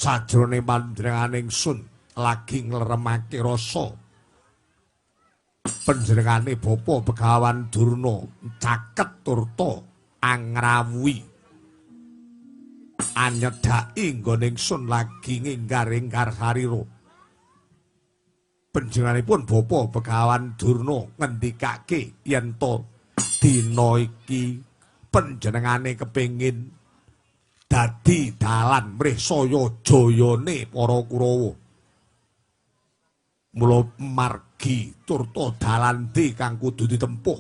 Sajrone panjenengane ingsun lagi ngleremake rasa. Panjenengane Bapa Begawan Durna caket turta angrawuhi. Anyedhaki nggone ingsun lagi nginggar-inggar sarira. Panjenenganipun Bapa Begawan Durna ngendikake yen to dina iki panjenengane kepengin dadi dalan mrih saya jayane para Kurawa. Mula margi turta dalan ndi kang kudu ditempuh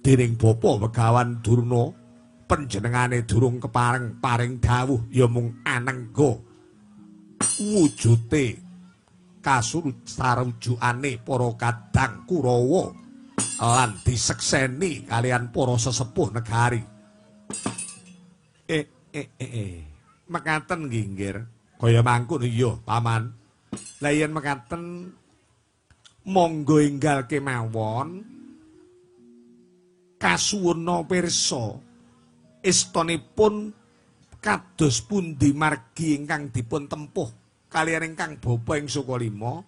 dening Bapa Begawan Durna, panjenengane durung kepareng paring dawuh ya mung anengga wujute kasurujukane para kadang Kurawa lan disekseni kalian para sesepuh negari. Mekaten nggih, Nggir. Kaya mangkono iya, Paman. Lah yen mekaten monggo enggal kemawon kasuwuna pirsa istonipun kados pundi margi ingkang dipun tempuh kaliyan ingkang bapa ing Sukalima.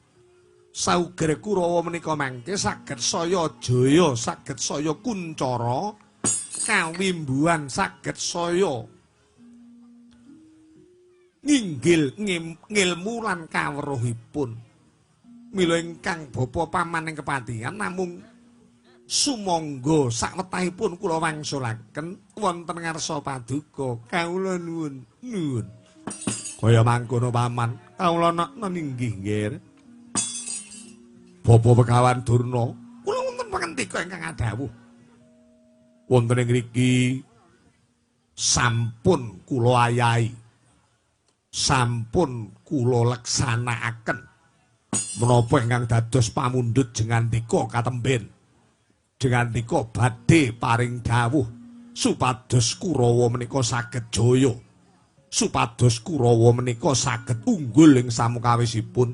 Sauger Kurawa menika mangke saged saya jaya, saged saya kuncara, kawimbuhan saged saya nginggil ngilmu lan kaweruhipun. Mila ingkang bapa paman ing kepatihan namung sumangga sakwetahipun kula wangsulaken wonten ngarsa paduka. Kawula nuwun nuwun. Kaya mangkono paman, kawula nakna inggih, Nggir. Bapa Begawan Durna, kula wonten pangendika ingkang adhawuh. Wonten ing mriki sampun kula ayahi, sampun kula leksanakaken menapa ingkang dados pamundhut jengandika katemben. Jengandika badhe paring dawuh supados Kurawa menika saged jaya, supados Kurawa menika saged unggul ing samukawisipun.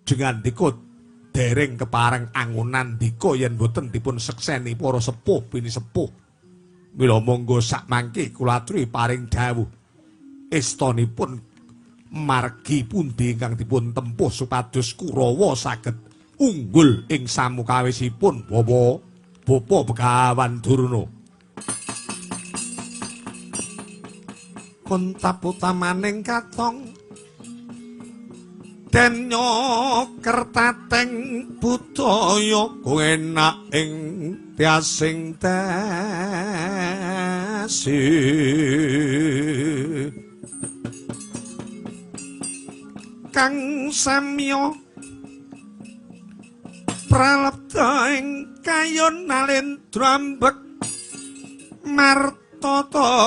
Jengandika dereng kepareng angonan ndika yen boten dipun sekseni para sepuh pinisepuh. Mila monggo sakmangke kula aturi paring dawuh estonipun margi pundi ingkang dipun tempuh supados Kurawa saged unggul ing samukawisipun Bapa Bapa Begawan Durna. Kontap utamaning katong denyo kertateng budaya enak ing tiasing tesi kang samya pralebda ing kayon nalendra ambek martatama.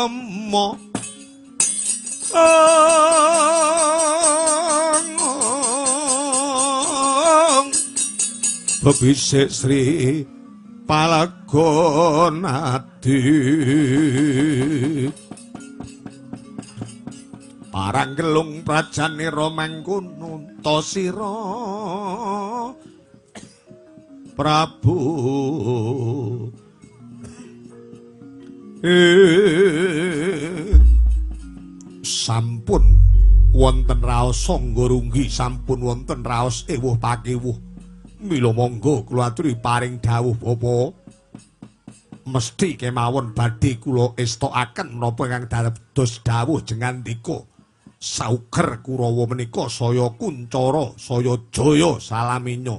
Bebisik Sri Palagonadi parang gelung prajanira mangkono tasira Prabu. Sampun wonten raos sangga runggi, sampun wonten raos ewuh pakewuh. Mila monggo kula aturi paring dawuh Bapa. Mesti kemawon badhe kula estokaken menapa ingkang dados dawuh jengandika. Sauger Kurawa menika saya kuncara, saya jaya salaminya.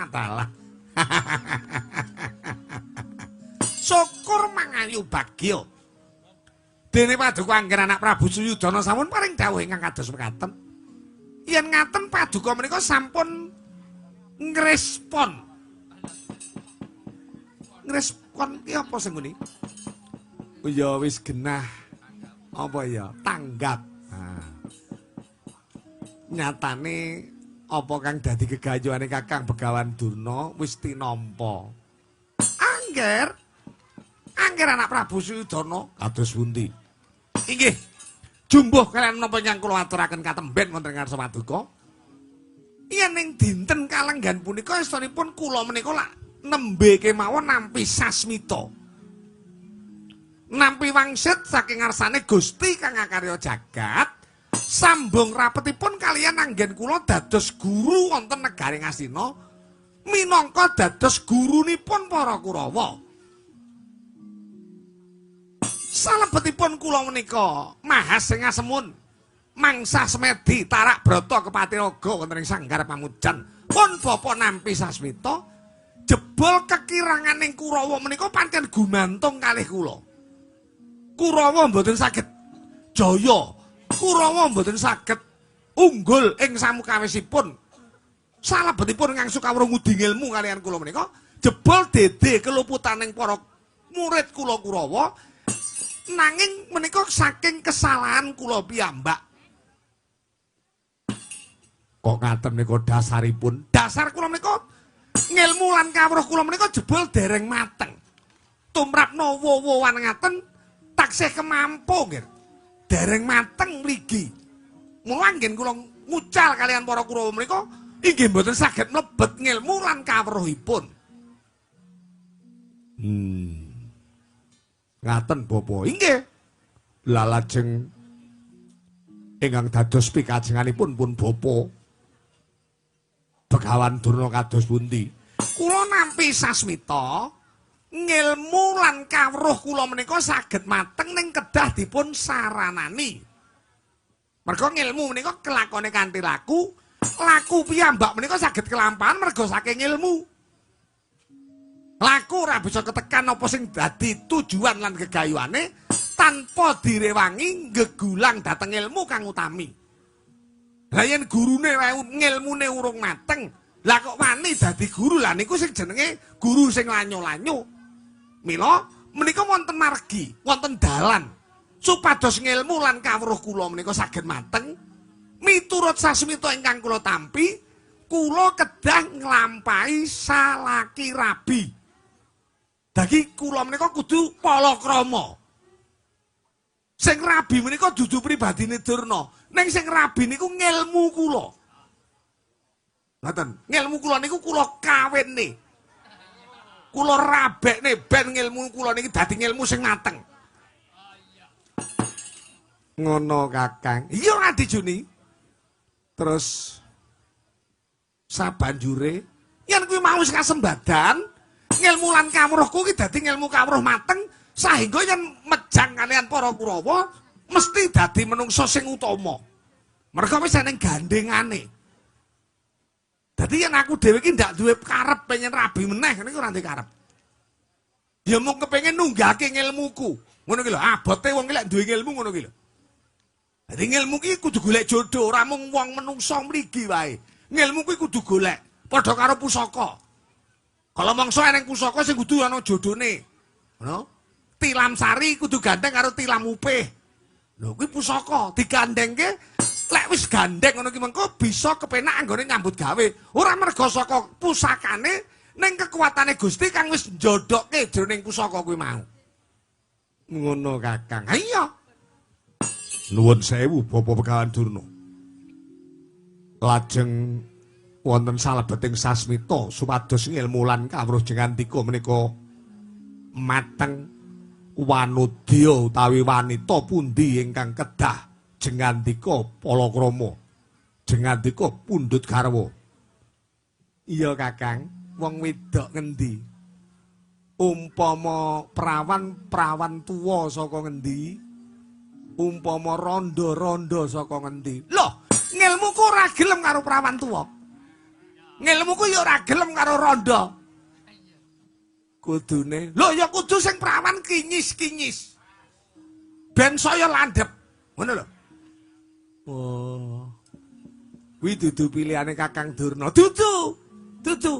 Dalah. Syukur mangayu bagya. Dene paduka anggen anak Prabu Suyudana sampun paring dawuh ingkang kados mekaten. Yen ngaten paduka menika sampun ngrespon. Ngrespon ki apa sing ngene? Ya wis genah apa ya? Tanggap. Nah. Nyatane apa kang dadi gegayuhane Kakang Begawan Durna wis tinampa. Angger angger anak Prabu Suyudana kados pundi? Inggih. Jumbuh kalian menapa ingkang kula aturaken katemben wonten ngarsa paduka? Yen ing dinten kalenggan punika estunipun kula menika lak nembe kemawon nampi sasmita. Nampi wangsit saking ngarsane Gusti kang akarya jagat Sambung rapetipun kaliyan anggen kula dados guru wonten negari Ngastina minangka dados gurunipun para Kurawa. Salebetipun kula menika Mahasingasemun mangsa semedi tarak brata kepatiraga wonten ing Sanggar Pamujan pun bapa nampi sasmita jebul kekiranganing Kurawa menika pancen gumantung kalih kula. Kurawa mboten saged jaya, Kurawa mboten saged unggul ing samukawisipun. Salebetipun ngangsu kawruh ngudi ngilmu kaliyan kula menika jebul dede keluputaning para murid kula Kurawa nanging menika saking kesalahan kula piyambak. Kok ngaten menika dasaripun? Dasar kula menika ngilmu lan kawruh kula menika jebul dereng mateng. Tumrap nawa-wawan ngaten taksih kemampu nggih. Dereng mateng mligi. Mula anggen kula ngucal kaliyan para Kurawa menika inggih mboten saged mlebet ngilmu lan kawruhipun. Ngaten bapa. Inggih. Lah lajeng ingkang dados pikajenganipun pun bapa Begawan Durna kados pundi? Kula nampi sasmita ngilmu lan kawruh kula menika saged mateng ning kedah dipun saranani. Merga ngilmu menika kelakone kanthi laku, laku piyambak menika saged kelampahan merga saking ngilmu. Laku ora bisa ketekan apa sing dadi tujuan lan gegayuhane tanpa direwangi gegulang dhateng ilmu kang utami. Lah yen gurune wae ngilmune urung mateng, lah kok wani dadi guru, lah niku sing jenenge guru sing lanyo-lanyo. Mila menika wonten margi, wonten dalan supados ngilmu lan kawruh kula menika saged mateng. Miturut sasmita ingkang kula tampi, kula kedah nglampahi salaki rabi. Dadi kula menika kudu palakrama. Sing rabi menika dudu pribadine Durna, ning sing rabi niku ngilmu kula. Ngoten, ngilmu kula niku kula kawinne. Kula rabekne ben ngilmu kula niki dadi ngilmu sing mateng. Ngono Kakang. Iya Adi Juni. Terus sabanjure yen kuwi mau wis kasembadan, ngilmu lan kawruhku ki dadi ngilmu kawruh mateng sahingga yen mejang kaliyan para Kurawa mesti dadi menungso sing utama. Merga wis eneng gandengane. Dadi yen aku dhewe iki ndak duwe karep pengen rabi meneh niku ora duwe karep. Ya mung kepengin nunggake ngilmuku. Ngono ki lho, abote wong ki lek duwe ngilmu ngono ki lho. Dadi ngilmu ki kudu golek jodoh, ora mung wong menungso mligi wae. Ngilmu kuwi kudu golek, padha karo pusaka. Kalau mangsa eneng pusaka sing kudu ana jodone. Ngono. Tilam sari kudu gandeng karo tilam upih. Lho kuwi pusaka, digandengke lek wis gandeng ngono ki mengko bisa kepenak anggone nyambut gawe. Ora merga saka pusakane ning kekuatane Gusti kang wis njodokke jroning pusaka kuwi mau. Ngono Kakang. Ha iya. Nuwun sewu Bapak Begawan Durna. Lajeng wonten salebeting sasmita supados ngilmu lan kawruh jengandika menika mateng wanudya utawi wanita pundi ingkang kedah jengandika palakrama, jengandika pundhut garwa. Iya Kakang, wong wedok ngendi? Umpama prawan, prawan tuwa saka ngendi? Umpama rondo-rondo saka ngendi? Loh, ngilmuku ora gelem karo prawan tuwa. Ngilmuku ya ora gelem karo rondo. Kudune, lho ya kudu sing prawan kinyis-kinyis. Ben saya landhep. Ngono lho. Oh. Kuwi dudu pilihane Kakang Durna. Dudu. Dudu.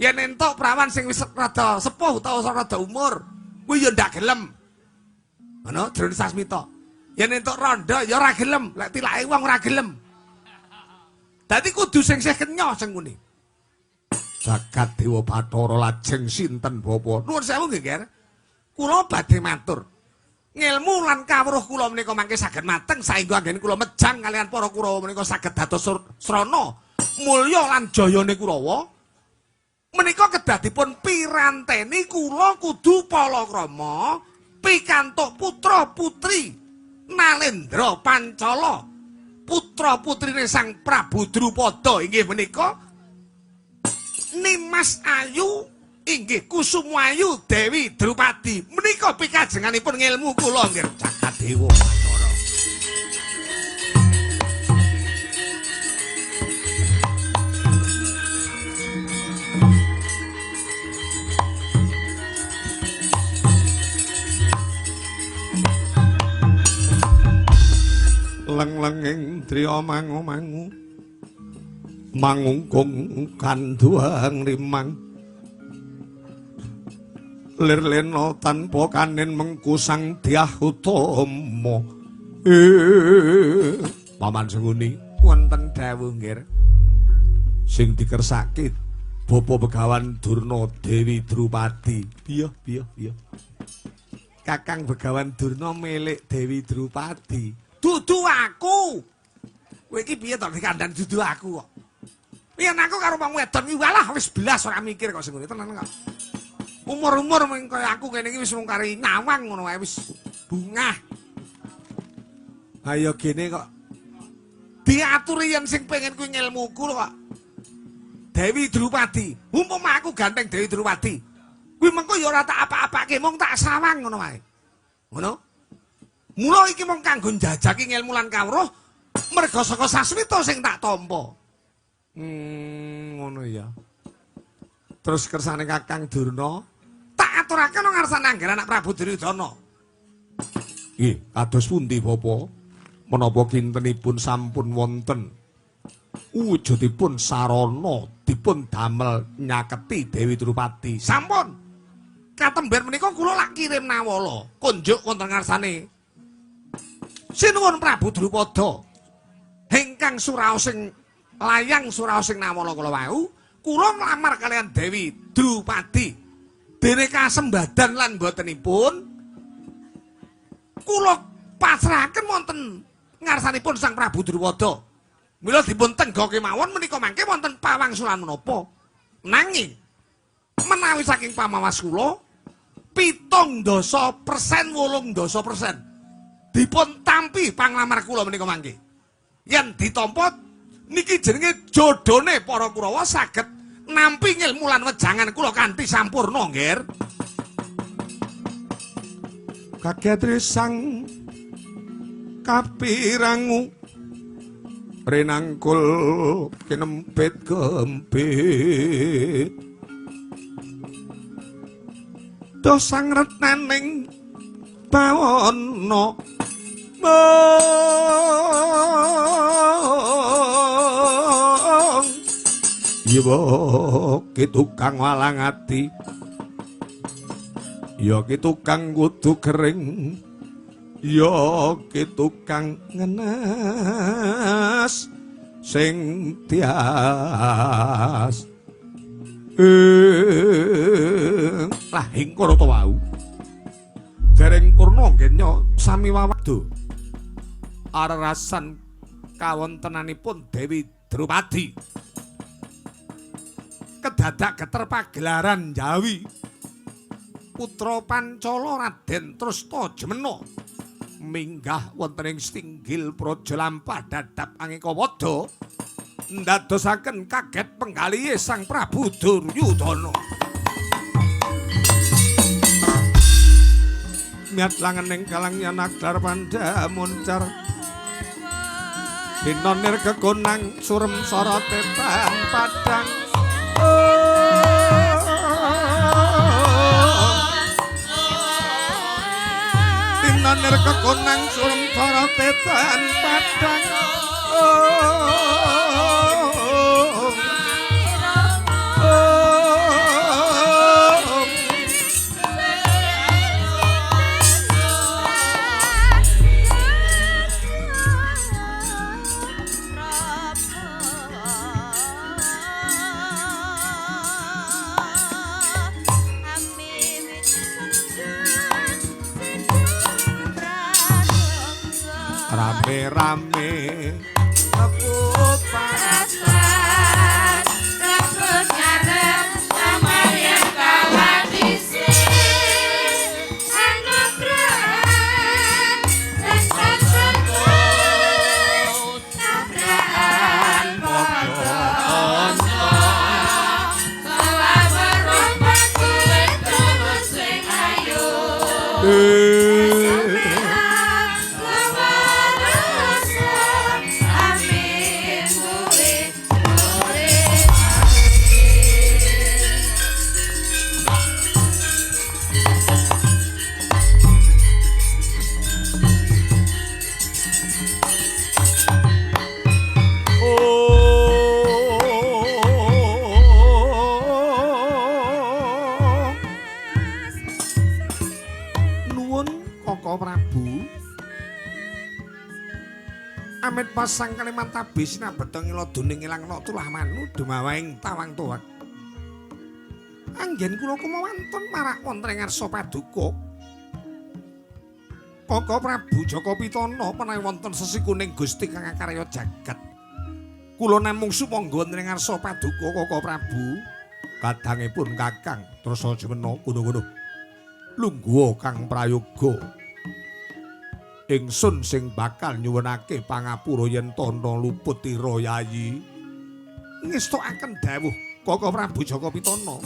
Yen entuk prawan sing wis rada sepuh utawa rada umur, kuwi ya ndak gelem. Ngono jroning sasmita. Yen entuk rondo ya ora gelem, lek tilake wong ora gelem. Dadi kudu sing sih kenya sing ngene. Jagat Dewa Bathara lajeng sinten bapa? Nuwun sewu nggih, Ger. Kula badhe matur. Ngilmu lan kawruh kula menika mangke saged mateng saengga anggene kula mejang kaliyan para Kurawa menika saged dados srana mulya lan jayane Kurawa. Menika kedah dipun piranteni kula kudu palakrama pikantuk putra putri Nalendra Pancala. Putra-putrine Sang Prabu Drupada inggih menika Nimas Ayu inggih Kusumayu Dewi Drupadi. Menika pikajenganipun ngelmu kula nggih Jagadewa Bathara. Leng-lenging driya mangu-mangu mangungkung kanduang rimang lir lena tanpa kanin mengku sang Dyah Utama. Paman Sengkuni wonten dawuh nggih sing dikersake Bapa Begawan Durna Dewi Drupadi. Biyo biyo biyo. Kakang Begawan Durna milik Dewi Drupadi. Dudu aku. Kowe iki piye to dikandani dudu aku kok. Yen aku karo wong wedon iki walah wis belas ora mikir kok sing ngene tenan kok. Umur-umur mung kaya aku kene iki wis mung kari nyawang ngono wae wis bungah. Ayo gene kok diaturi yen sing pengen kuwi ngelmuku kok. Dewi Drupadi. Umpama aku ganteng Dewi Drupadi. Kuwi mengko ya ora tak apa-apake mung tak sawang ngono wae. Ngono? Mula iki mung kanggo njajaki ngelmu lan kawruh merga saka sasmita sing tak tampa. Ngono ya. Terus kersane Kakang Durna tak aturaken nang ngarsane angger anak Prabu Duryudana. Nggih, kados pundi Bapa? Menapa kintenipun sampun wonten wujudipun sarana dipun damel nyaketi Dewi Drupadi? Sampun. Katemben menika kula lak kirim nawala kunjuk wonten ngarsane Sinuwun Prabu Drupada ingkang suraosing layang suraosing nawala kula wau, kula nglamar kalian Dewi Drupadi. Dene kasembadan lan botenipun kula pasrahaken wonten ngarsanipun Sang Prabu Drupada. Mila dipun tengga kemawon menika mangke wonten pawangsulan menapa. Nanging menawi saking pamawas kula 70% 80% dipun tampi panglamar kula menika mangke. Yen ditampa niki jenenge jodhone para Kurawa saged nampi ngilmu lan wejangan kula kanthi sampurna, nggih. Kaget sang kapirangu renangkul kinempit gempit do sang retnaning bawana Iya ki tukang walang ati, ya ki tukang kudu kering, ya ki tukang ngenes sing tias. Lah ingkara to wau. Dereng Kurna nggenya sami wawadu. Arerasan kawontenanipun Dewi Drupadi. Kedadak geter pagelaran Jawi. Putra Pancala Raden Trusta Jemena minggah wonten ing stinggil praja lampah dadap Angikawada ndadosaken kaget penggalihe Sang Prabu Duryudana. Miat langening kalang yanakdar panda muncar dinonir kekonang surem sorote tan padang. Dinonir kekonang surem sorote tan padang. Rame-rame rebut pasar, rebut ngarep samaryan kawadise anugrah lan sasegus Amit pasang kalimantabi sinabeta ngilodune ngilangna tulah manu dumawaing tawang tuwek. Anggen kula kumawantun marak wonten ing ngarsa paduka. Kaka Prabu Jaka Pitana menawi wonten sesi kuning Gusti kang akarya jagat. Kula namung sumangga wonten ing ngarsa paduka Kaka Prabu. Kadangipun Kakang Trasa Jemena kuno-kuno. Lungguha Kang Prayoga. Ingsun sing bakal nyuwunake pangapura yen tana luput ira Yayi. Ngestokaken dawuh Kaka Prabu Jaka Pitana.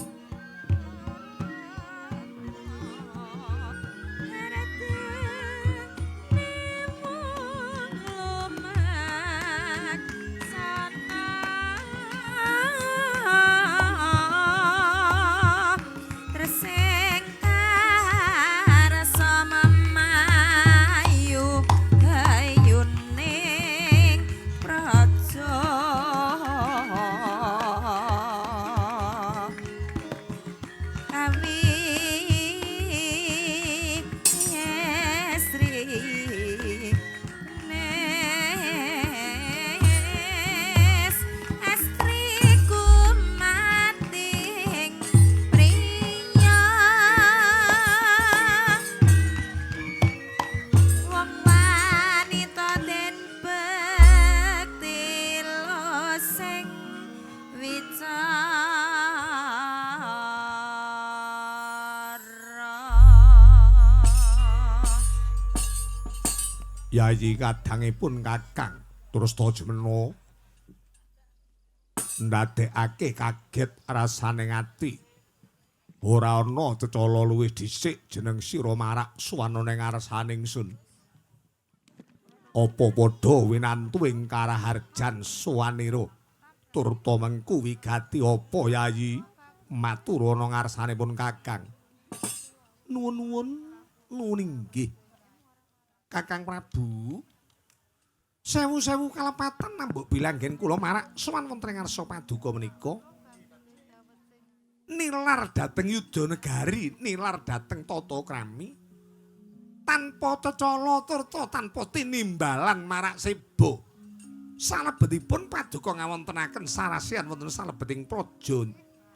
Yayi kadangipun Kakang terus Jemena ndadekake kaget rasane ati. Ora ana cecala luwih dhisik jeneng sira marak suwana ning ngarsane ingsun. Apa padha winantu ing karaharjan suwanira turta mengku wigati apa Yayi matur ana ngarsanipun Kakang. Nuwun-nuwun nuwun inggih. Kakang Prabu, sewu-sewu kalepatan nambuk bilanggen kula marak sowan wonten ing ngarsa paduka menika. Nilar dhateng yuda negari, nilar dhateng tata krami. Tanpa cecala turta tanpa tinimbalan marak seba. Salebetipun paduka ngawontenaken sarasian wonten salebeting praja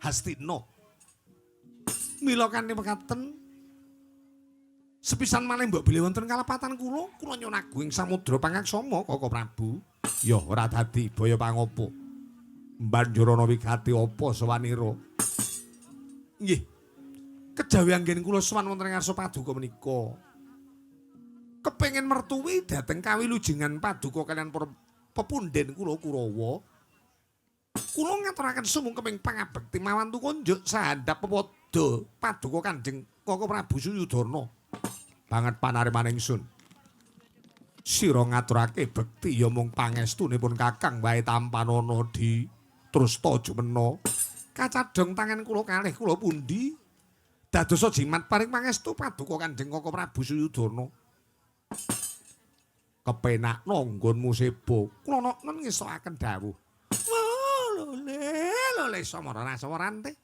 Hastina. Mila kanthi mekaten sepisan malih mbok bilih wonten kalepatan kula, kula nyuwun agung samudra pangaksama Kaka Prabu. Ya ora dadi baya pangopo. Banjur ana wigati apa sawanira? Nggih. Kejawi anggen kula sowan wonten ing ngarsa paduka menika. Kepengin mertuwi dhateng kawilujengan paduka kaliyan para pepundhen kula Kurawa. Kula ngaturaken sumungkeming pangabekti mawantu kunjuk sahandap pepadha paduka Kanjeng Kaka Prabu Suyudana. Banget panariman ingsun. Sira ngaturake bekti ya mung pangestunipun Kakang wae tampanana di Trusta Jumena. Kacadhong tangan kula kalih kula pundi dadosa jimat paring pangestu paduka Kanjeng Kaka Prabu Suyudana. Kepenakno nggonmu seba. Kula noknen ngestokaken dawuh. Lole lole samara rasawarante.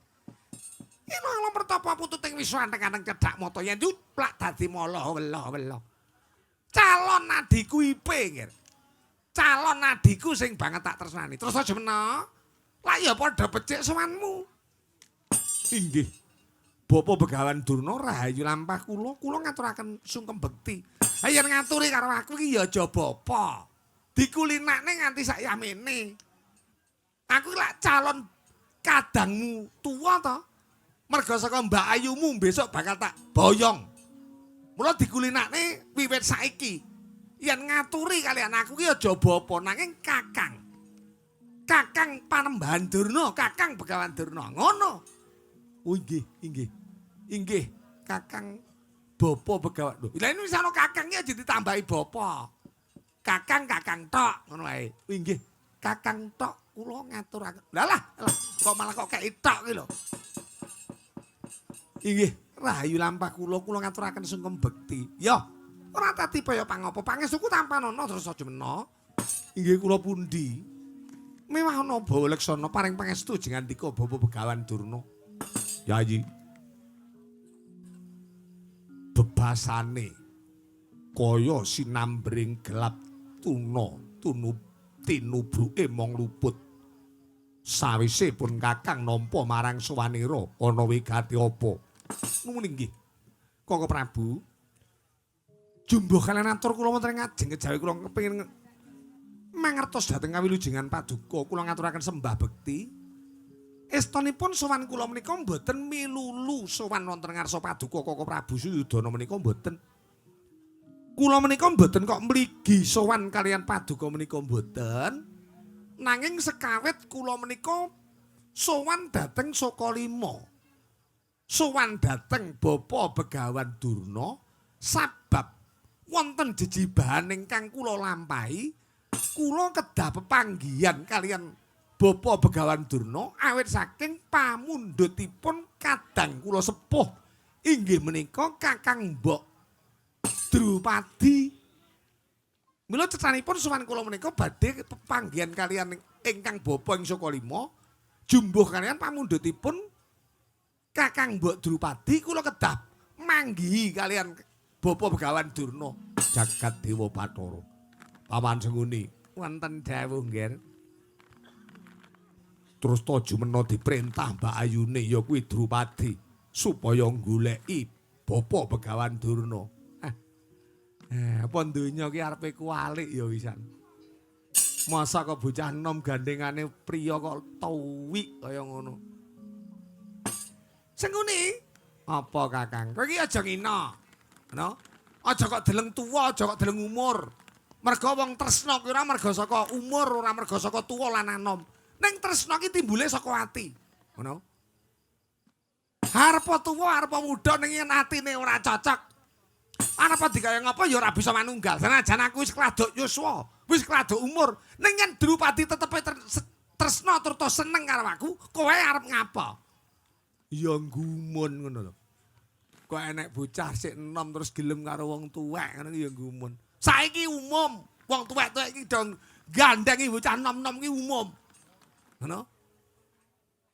Yen ala pertapa pututing wiswa anteng-anteng cedhak mata yen juplak dadi mala wela-wela. Calon adhiku IP ngger. Calon adhiku sing banget tak tresnani. Terus aja mena. Lah ya padha becik sowanmu. Inggih. Bapak Begawan Durna rahayu lampah kula, kula ngaturaken sungkem bekti. Ha yen ngaturi karo aku iki ya aja bapa. Dikulinakne nganti sak yamene. Aku lak calon kadangmu tuwa to. Merga saka Mbak Ayumu besok bakal tak boyong. Mula dikulinakne wiwit saiki. Yen ngaturi kalian aku ki aja bapa nanging Kakang. Kakang Panembahan Durna, Kakang Begawan Durna. Ngono. Oh inggih, inggih. Inggih, Kakang Bapa Begawan. Lho, lha ini wis ana Kakang ki aja ditambahi bapa. Kakang Kakang tok ngono wae. Oh inggih, Kakang tok kula ngaturaken. Lah lah, kok malah kok kei tok ki lho. Inggih, rahayu lampah kula, kula ngaturaken sungkem bekti. Ya, ora dadi baya pangopo, pangestuku tampanana terus aja mena. Inggih kula pundi? Mewah ana bawa leksana paring pangestu jengandika Bapak Begawan Durna. Yayi. Bebasane kaya sinambring gelap tuna tunu tinubruke mong luput. Sawise pun Kakang nampa marang sowanira ana wigati apa? Nuwun inggih. Kaka Prabu. Jumbuh kaliyan atur kula wonten ing ngajeng kejawi kula kepengin mangertos dhateng kawilujengan paduka kula ngaturaken sembah bekti. Estonipun sowan kula menika mboten milulu sowan wonten ngarsa paduka Kaka Prabu Suyudana menika mboten. Kula menika mboten kok mligi sowan kaliyan paduka menika mboten. Nanging sekawit kula menika sowan dhateng Sukalima. Sowan dhateng Bapa Begawan Durna sabab wonten jejibahan ingkang kula lampahi, kula kedah pepanggihan kaliyan Bapa Begawan Durna awit saking pamundhutipun kadang kula sepuh inggih menika Kakang Mbok Drupadi. Mila cethanipun sowan kula menika badhe pepanggihan kaliyan ingkang bapa ing Sukalima, jumbuh kaliyan pamundhutipun Kakang Mbok Drupadi kula kedah manggihi kaliyan Bapa Begawan Durna. Jagat Dewa Bathara. Paman Sengkuni wonten dawuh nggih. Terus Jumena diperintah Mbak Ayune ya kuwi Drupadi supaya goleki Bapa Begawan Durna. Apa donya ki arepe kualik ya wisan. Masa kok bocah enom gandengane priya kok tuwik kaya ngono. Sengkuni, apa Kakang? Kowe iki aja ngina. Ngono? Aja kok deleng tuwa, aja kok deleng umur. Merga wong tresna kuwi ora merga saka umur, ora merga saka tuwa lan anom. Ning tresna ki timbule saka ati. Ngono. Arepa tuwa, arepa muda ning yen atine ora cocok. Arep dikaya ngapa ya ora bisa manunggal. Senajan aku wis kladuk yuswa, wis kladuk umur, ning yen Drupadi tetepe tresna turta seneng karo aku, kowe arep ngapa? Ya gumun ngono lho. Kok enek bocah sik enom terus gelem karo wong tuwek ngono ya gumun. Saiki umum, wong tuwek-tuwek iki dong gandengi bocah enom-enom ki umum. Ngono.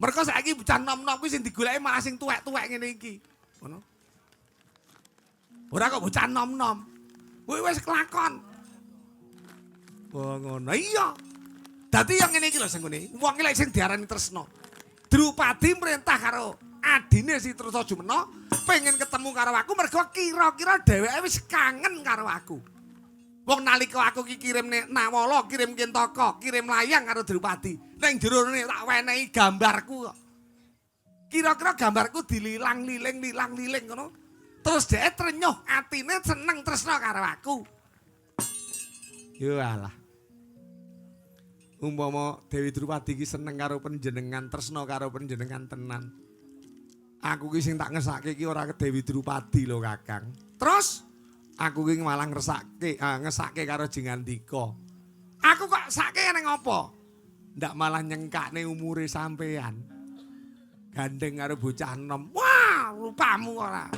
Mergo saiki bocah enom-enom kuwi sing digoleki malah sing tuwek-tuwek ngene iki. Ngono. Ora kok bocah nom-nom. Kuwi wis kelakon. Oh ngono. Iya. Dadi yang ngene iki lho sing ngene. Wong iki lek sing diarani tresna. Drupadi merintah karo adine si Trusna Jumena pengen ketemu karo aku mergo kira-kira dheweke wis kangen karo aku. Wong nalika aku ki kirim Nawala, kirim Kintaka, kirim layang karo Drupadi. Ning jerone tak wenehi gambarku kok. Kira-kira gambarku dililang-liling lilang-liling ngono. Terus dhek trenyuh atine seneng tresna karo aku. Yo alah. Umpama Dewi Drupadi ki seneng karo panjenengan, tresna karo panjenengan tenan. Aku ki sing tak ngesake ki ora ke Dewi Drupadi lho Kakang. Terus aku ki malah ngesake karo Jengandika. Aku kok sake ning apa? Ndak malah nyengkakne umure sampean. Gandeng karo bocah enom. Wah, rupamu ora.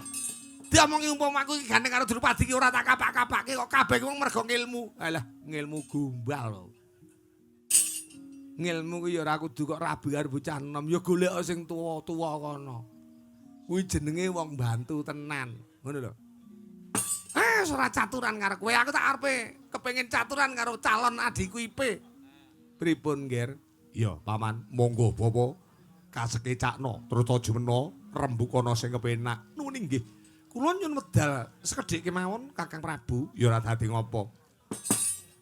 Diomongi umpama aku iki gandeng karo Drupadi ki ora tak kapak-kapake kok kabeh wong mergo ngilmu. Alah, ngilmu gombal lho. Ngilmu ki ya ora kudu kok rabi karo bocah enom, ya golek sing tuwa-tuwa kono. Kuwi jenenge wong bantu tenan, ngono lho. Ora caturan karo kowe, aku tak arepe kepengin caturan karo calon adhiku IP. Pripun, Nger? Ya, Paman, monggo Bapak kasekecakno, terus Jumena rembukana sing kepenak. Nuwun inggih. Kula nyuwun medal sekedhik kemawon Kakang Prabu, ya ora dadi ngopo.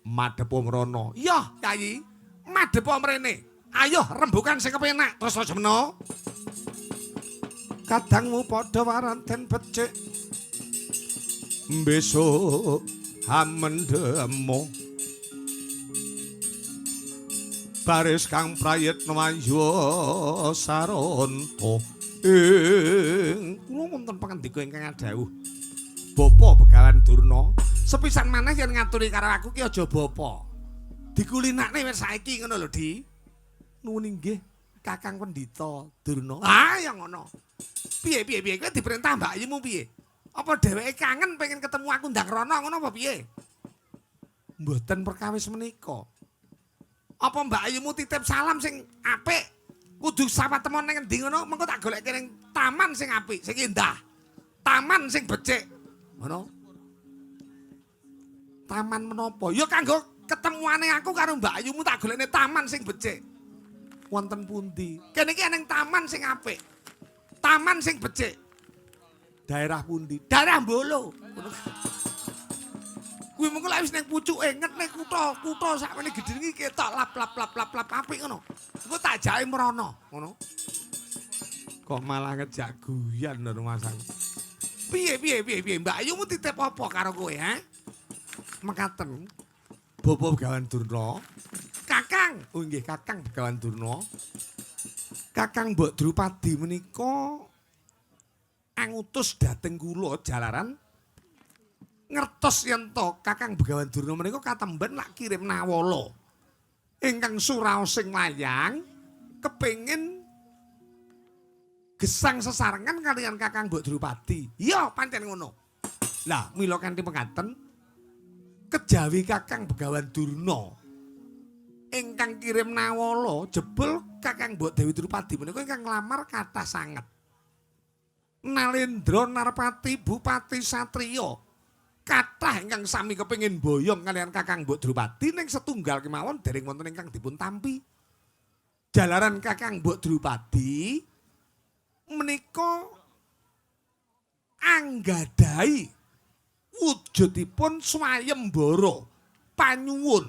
Madhepa mrana. Iya, Kyai. Madhepa mrene. Ayo rembukan sing kepenak terus Jumena. Kadangmu padha waranten becik. Besok hamendemo. Baris kang prayitna wayu saronta. Kula wonten pangandika ingkang adhawuh. Bapa Begawan Durna, sepisan maneh yen ngaturi karo aku ki aja bapa. Dikulinakne wis saiki ngono lho, Di. Nuwun inggih, Kakang Pendhita Durna. Ah, ya ngono. Piye piye piye kowe diperintah mbakyumu piye? Apa dheweke kangen pengen ketemu aku ndang rono ngono apa piye? Mboten perkawis menika. Apa mbakyumu titip salam sing apik? Kudu sapatemon ning endi ngono, mengko tak goleke ning taman sing apik, sing indah. Taman sing becik. Ngono. Taman menapa? Ya kanggo Ketemuane aku karo Mbak Ayumu tak golekne taman sing becik. Wonten pundi? Kene iki eneng taman sing apik. Taman sing becik. Daerah pundi? Daerah Mbolo. Kuwi mengko lek wis ning pucuke ngetne kutha, kutha sakmene gedhe iki ketok lap lap lap lap lap apik ngono. Engko tak jake mrono, ngono. Kok malah ngejak guyon lho rumasaku. Piye piye piye piye Mbak Ayumu titip apa karo kowe, ha? Mekaten. Bapak Begawan Durna. Kakang, oh nggih Kakang Begawan Durna. Kakang Mbok Drupadi menika angutus dhateng kula jalaran ngertos yen to Kakang Begawan Durna menika katemben lak kirim nawala ingkang suraosing layang kepengin gesang sesarengan kaliyan Kakang Mbok Drupadi. Iya, pancen ngono. Lah, mila kanthi mekaten kejawi Kakang Begawan Durna ingkang kirim nawala jebul Kakang Mbok Dewi Drupadi menika ingkang nglamar kathah sanget. Nalendra Narpati Bupati Satriya kathah ingkang sami kepengin boyong kaliyan Kakang Mbok Drupadi ning setunggal kemawon dereng wonten ingkang dipun tampi. Jalaran Kakang Mbok Drupadi menika anggadhahi wujudipun swayembara panyuwun.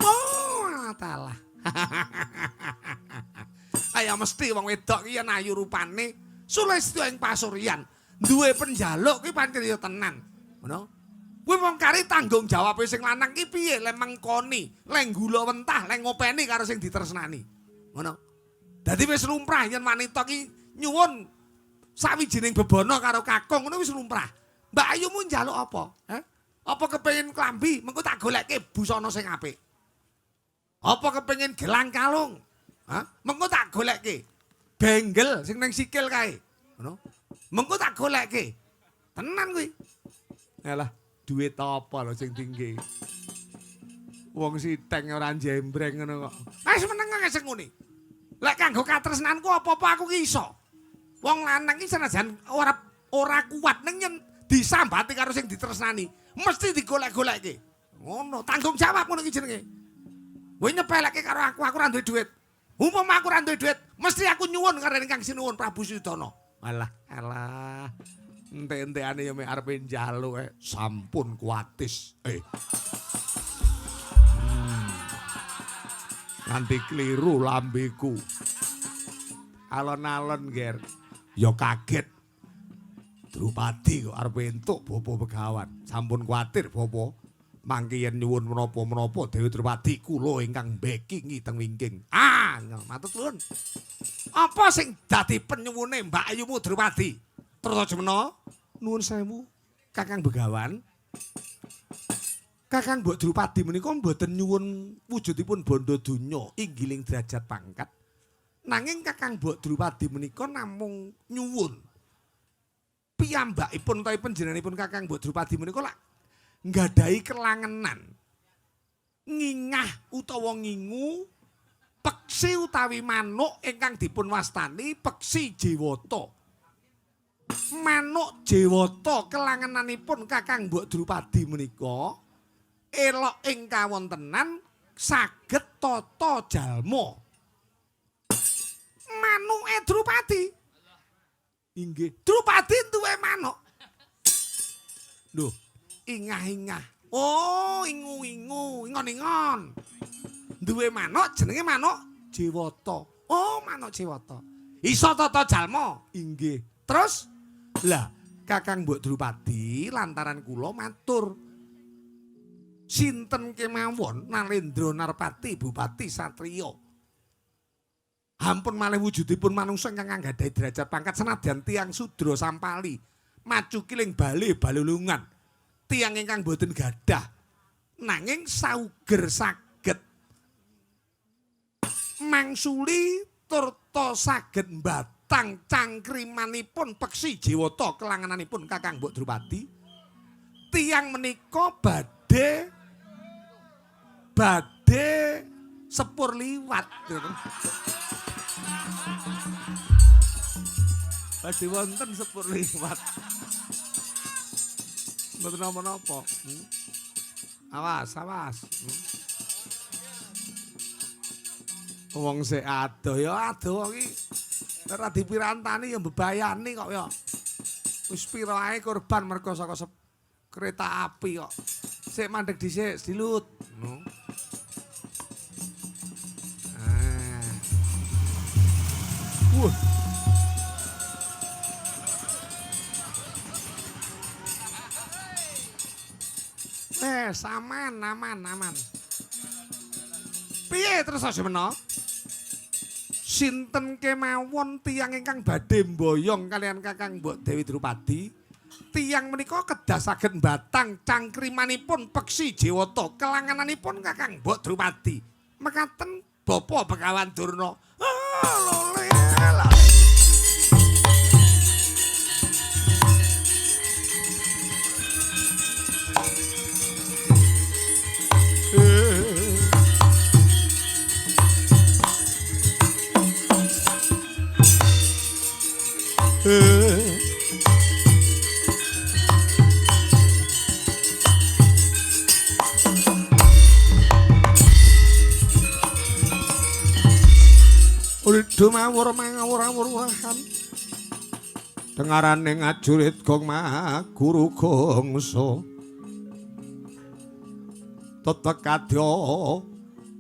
Oh, talah. Kaya mesti wong wedok iki yen ayu rupane sulistya ing pasuryan, duwe penjaluk kuwi pancen ya tenan. Ngono. Kuwi wong kari tanggung jawabe sing lanang ki piye le mengkoni, le gula wentah, le ngopeni karo sing ditresnani. Ngono. Dadi wis lumrah yen wanita ki nyuwun sawijining bebana karo kakung ngono wis lumrah. Mbak Ayumu njaluk apa? Heh? Apa kepengin klambi? Mengko tak golekke busana sing apik. Apa kepengin gelang kalung? Hah? Mengko tak golekke benggel sing ning sikil kae. Ngono. Mengko tak golekke. Tenan kuwi. Alah, duit apa lho sing tinggi? Wong siteng ora njembreng ngono kok. Wis meneng sing ngene. Lek kanggo katresnanku apa-apa aku ki iso. Wong lanang ki senajan ora kuat ning yen disambati karo sing ditresnani, mesti digolek-golekke. Ngono, tanggung jawab ngono ki jenenge. Kowe nyepelekke karo aku, aku ora duwe duit. Umpama aku ora duwe duit, mesti aku nyuwun karo ingkang sinuwun Prabu Sudana. Alah, alah. Entek-entekane ya mek arepe njaluk sampun kuatis. Nganti keliru lambeku. Alon-alon, Ger. Ya kaget. Drupadi kok arep entuk Bapak Begawan. Sampun kuwatir Bapak. Mangke yen nyuwun menapa-menapa Dewi Drupadi kula ingkang bekingi teng wingking. Ah, matur nuwun. Apa sing dadi penyuwune Mbak Ayumu Drupadi? Trata Jemena, nuwun sewu Kakang Begawan. Kakang Mbok Drupadi menika mboten nyuwun wujudipun bondo donya inggiling derajat pangkat. Nanging Kakang Mbok Drupadi menika namung nyuwun piyambakipun utawi panjenenganipun Kakang Mbok Drupadi menika lak nggadahi kelangenan ngingah utawa ngingu peksi utawi manuk ingkang dipun wastani peksi Jewata. Manuk Jewata kelangenanipun Kakang Mbok Drupadi menika elok ing kawontenan saged tata jalma. Manuke Drupadi. Inggih, Drupadi duwe manuk. Lho, ingah-ingah. Oh, ingu-ingu, ingon-ingon. Duwe manuk jenenge manuk Jewata. Oh, manuk Jewata. Iso tata jalma. Inggih. Terus lah Kakang Mbok Drupadi lantaran kula matur sinten kemawon Nalendra Narpati Bupati Satriya. Ampun malih wujudipun manungsa ingkang anggadhahi derajat pangkat senadyan tiyang sudra sampali macu kiling bale balulungan. Tiyang ingkang boten gadah nanging sauger saged mangsuli turta saged mbatang cangkrimanipun peksi Jewata kelangenanipun Kakang Mbok Drupadi. Tiyang menika badhe sepur liwat. Badhe wonten sepur liwat. Mboten napa-napa. Awas, awas. Wong sik adoh ya adoh iki. Ora dipirantani ya mbebayani kok ya. Wis pira ae korban mergo saka kereta api kok. Sik mandeg dhisik, dilut. No. Ah. Wah. Aman, aman, aman. Piye terus aja mena? Sinten kemawon tiyang ingkang badhe mboyong kalian Kakang Mbok Dewi Drupadi? Tiyang menika kedah saged mbatang cangkrimanipun peksi Jewata kelangananipun Kakang Mbok Drupadi. Mekaten Bapak Begawan Durna. Ah, lole, lole. Urido mawur mangawur-awur-wahan. Dengarane ngajurit gong maguru gongso. Tetek kadya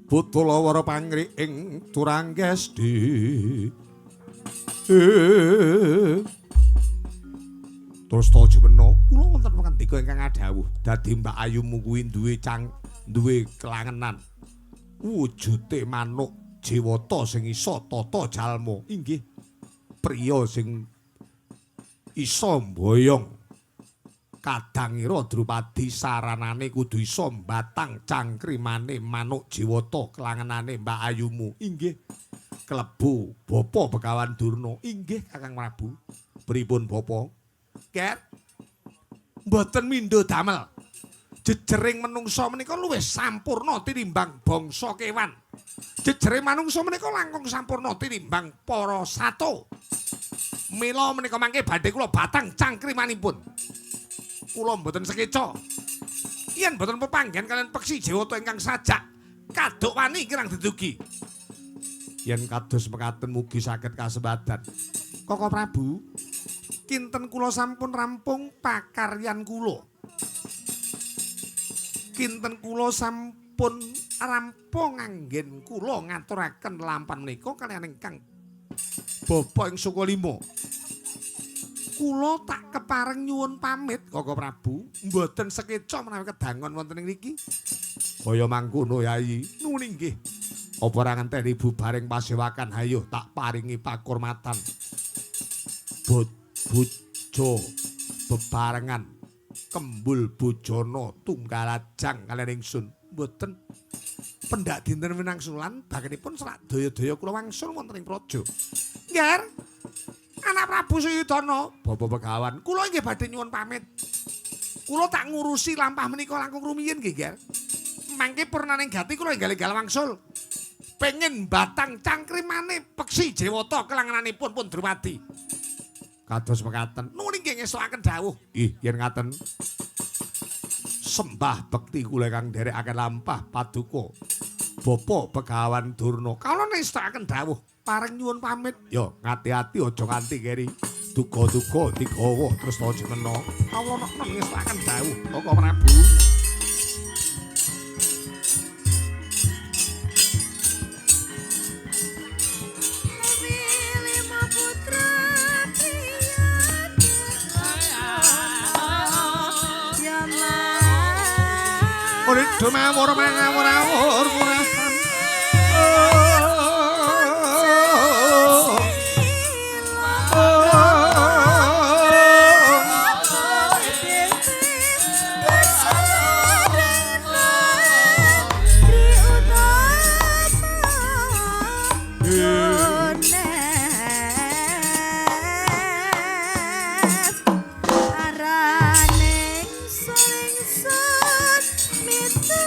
butulawara pangri ing Turanggesti. Terus to jemena kula wonten pangandika ingkang adhawuh dadi Mbak Ayumu kuwi duwe duwe kelangenan wujute manuk Jewata sing iso tata jalma inggih priya sing iso mboyong kadangira Drupadi saranane kudu iso mbatang cangkrimane manuk Jewata kelangenane Mbak Ayumu inggih klebu Bapak Begawan Durna inggih Kakang Prabu pripun Bapak Ger mboten mindho damel jejering menungsa menika luwih sampurna tinimbang bangsa kewan. Jejering manungsa menika langkung sampurna tinimbang para sato. Mila menika mangke badhe kula batang cangkrimanipun. Kula mboten sekeca. Yen mboten pepanggen kalian peksi Jewata ingkang sajak kaduk wani kirang didugi. Yen kados mekaten mugi saged kasembadan. Koko Prabu, kinten kula sampun rampung pakaryan kula. Kinten kula sampun rampung anggen kula ngaturaken lampan menika kaliyan ingkang Bapak ing Sukalima. Kula tak kepareng nyuwun pamit Koko Prabu, mboten sekeca menawi kedangon wonten ing mriki. Kaya mangkono Yayi, nuwun inggih. Apa ora ngenteni bubaring pasewakan hayuh tak paringi pakurmatan. Bojo bebarengan kembul bojana tunggalajang kaliyan ingsun. Mboten pendak dinten winangsulan bagenipun serak daya-daya kula wangsul wonten ing praja. Nger, anak Prabu Suyudana, Bapak Begawan, kula inggih badhe nyuwun pamit. Kula tak ngurusi lampah menika langkung rumiyin nggih, Nger. Mangke purnaning gati kula enggal-enggal wangsul. Pengen batang cangkrimane peksi Jewata kelangananipun pun Drupadi. Kados mekaten, nuwun inggih ngestokaken dawuh. Ih, yen ngaten sembah bekti kula ingkang nderekaken lampah paduka Bapak Begawan Durna. Kawula ngestokaken dawuh, pareng nyuwun pamit. Ya, ngati-ati aja nganti keri duga-duga digawa terus aja mena. Kawula ngestokaken dawuh, Bapak Prabu. Urido mawur mangawur-awur murahan. Arane sing sun mitu.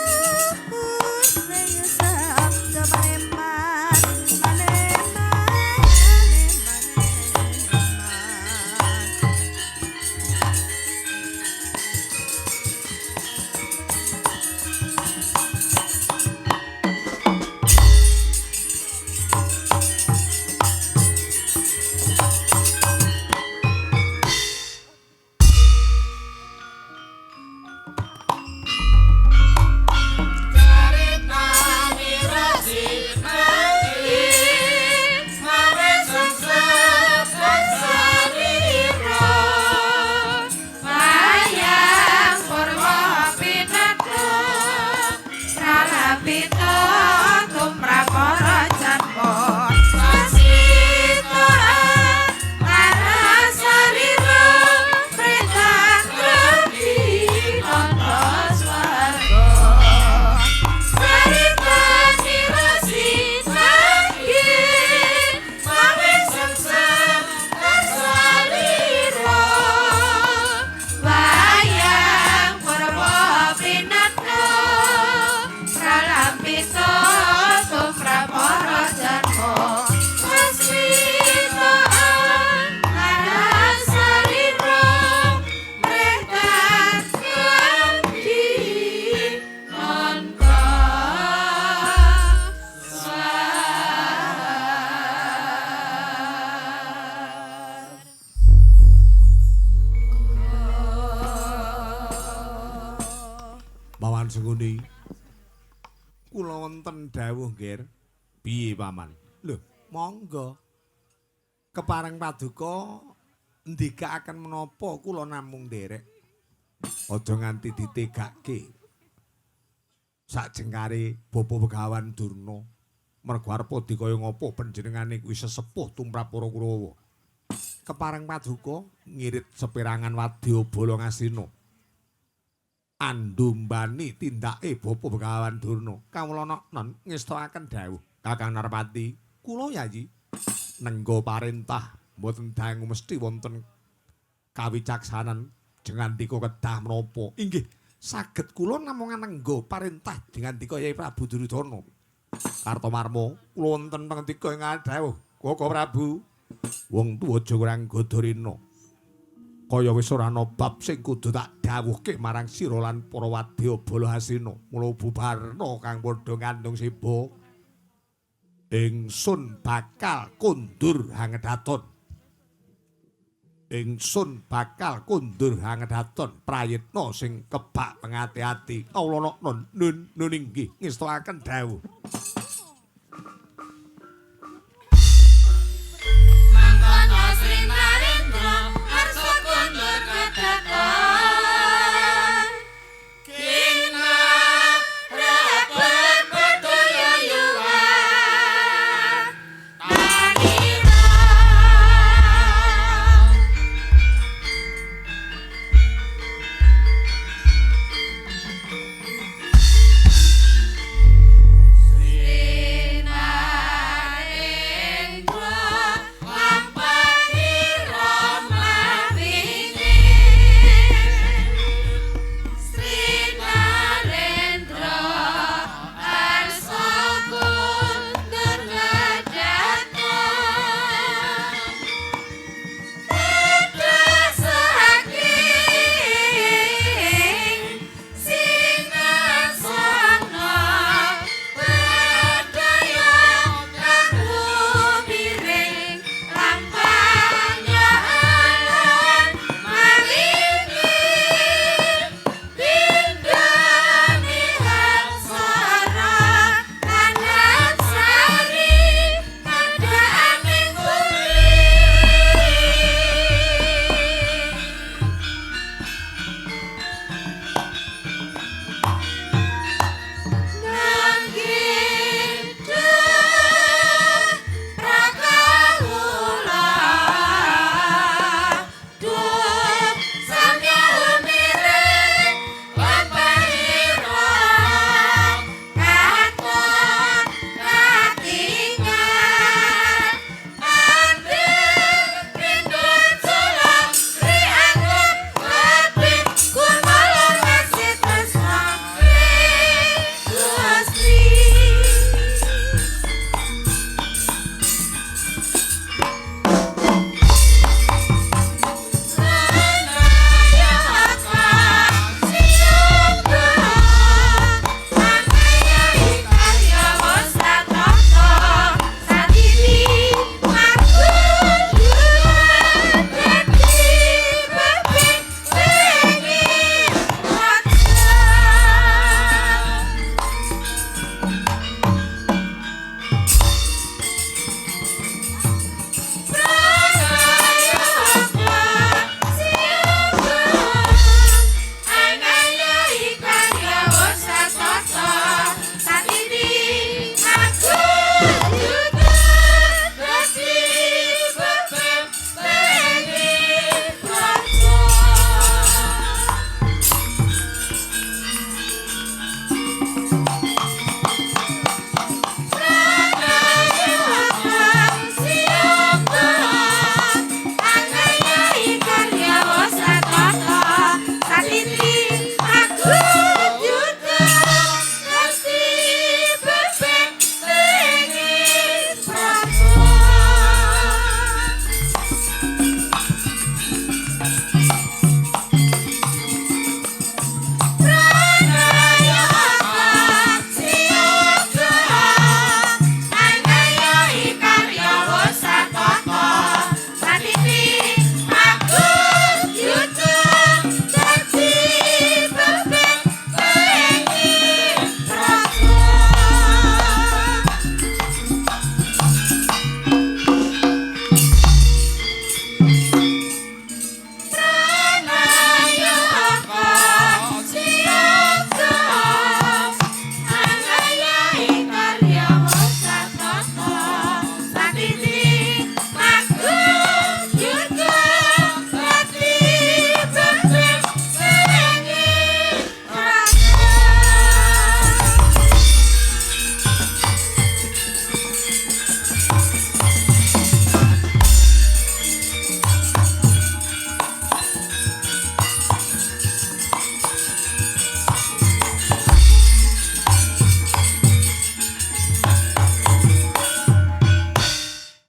Pralampita tumrap para janma sasita sarira pretan gredi nanta swarga sarita sinanggih mawe sengsem salira wayang purwa pinatna pralampita tumrap para janma sasita sarira pretan gredi nanta. Paman Sengkuni. Kula wonten dawuh, Nggir. Piye, Paman? Lho, monggo. Kepareng paduka ndikakaken menapa kula namung nderek. Aja nganti ditegake. Sakjengkare Bapa Begawan Durna mergo arep dikaya ngapa panjenengane kuwi sesepuh tumrap para Kurawa. Kepareng paduka ngirit seperangan wadya bala Ngastina. Andumbani tindake Bapa Begawan Durna. Kawula non ngestakaken dawuh Kakang Narpati, kula Yayi nenggo parentah mboten dangu mesti wonten kawicaksanan jengandika kedah menapa. Inggih, saged kula namung nenggo parentah jengandika Yai Prabu Duryudana. Kartomarma, kula wonten pangendika ing dawuh Koko Prabu. Wong tuwa aja kurang godorena. Kaya wis ora ana bab sing kudu tak dawuhke marang sira lan para wadya bala Hastina. Mula bubarna kang padha ngandung seba. Ingsun bakal kondur hangedaton. Ingsun bakal kondur hangedaton prayitna sing kebak pengati-ati. Kawula nun nun inggih ngestokaken dawuh.